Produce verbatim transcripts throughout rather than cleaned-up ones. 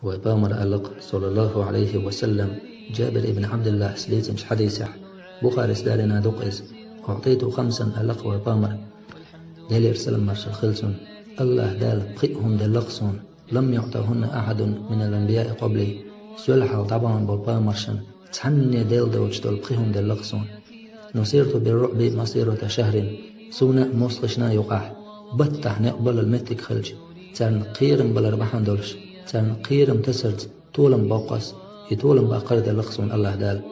Вай Пайхамара аьлла-кх, саллаллахӀу Ӏалайхи ва саллам, Джабир ибн Ӏабдуллахьас дийцинчу хьадисехь, Бухарис далийна ду-кх иза: «أعطيت خمسا», аьлла-кх вай Пайхамара, Делера салам-маршалла хуьлда цунна, АллахӀа Дала пхиъ хӀума делла-кх суна, «لم يعطهن أحد من الأنبياء قبلي», соьлахьалла дӀабахана болу пайхамаршна цхьанне делла доцуш долу пхи хӀума делла-кх суна. «نصرت بالرعب مسيرة شهر», суна а, мостагӀашна а юкъахь, баттахь некъ баллал меттиг хилча, царна кхерам балар бахьана долуш, царна кхерам тасарца толам боккхуш, и толам баккхар делла-кх суна АллахӀа Дала.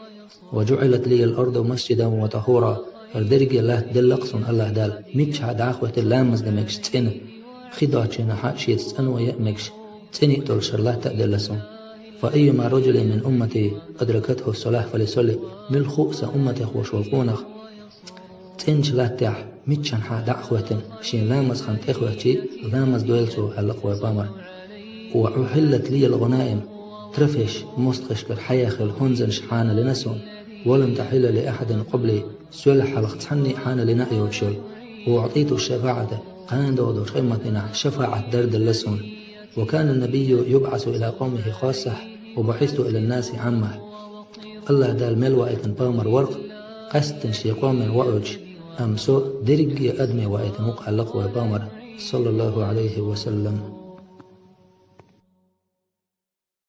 «وجعلت لي الأرض مسجدا وطهورا», хӀара дерриге латта делла-кх суна АллахӀа Дала, миччахьа дӀа а хӀоьттина ламаз дан мегаш цӀена, хи доцчу хенахь а шеца цӀано ян мегаш, цӀена а долуш хӀара латта а делла суна. «فأيما رجل من أمتي أدركته الصلاة فليصلي», муьлхха а сан умматех волуш волу къонах цӀеначу латтехь миччанхьа дӀа а хӀоьттина, шен ламаз хан тӀехӀоьттича, ламаз дойла цо, аьлла-кх вай Пайхамара. «وأحلت لي الغنائم», трофеш, мостагӀашкара хьаяьхна йолу хӀонзанаш хьанал йина суна, «ولم تحل لأحد قبلي», соьлахь хьалха цхьанне а хьанал йина а йоцуш йолу. «وأعطيت الشفاعة», кхана догӀу долчу къематдийнахь шафаӀат дар делла суна. «وكان النبي يبعث إلى قومه خاصة وبعثت إلى الناس عامة». АллахӀа Дала мел ваийтина пайхамар вара-кх, къаьсттина шен къоме ваийтина, амма со дерриге а адаме ваийтина ву-кх, аьлла-кх вай Пайхамара, саллаллахӀу Ӏалайхи ва саллам.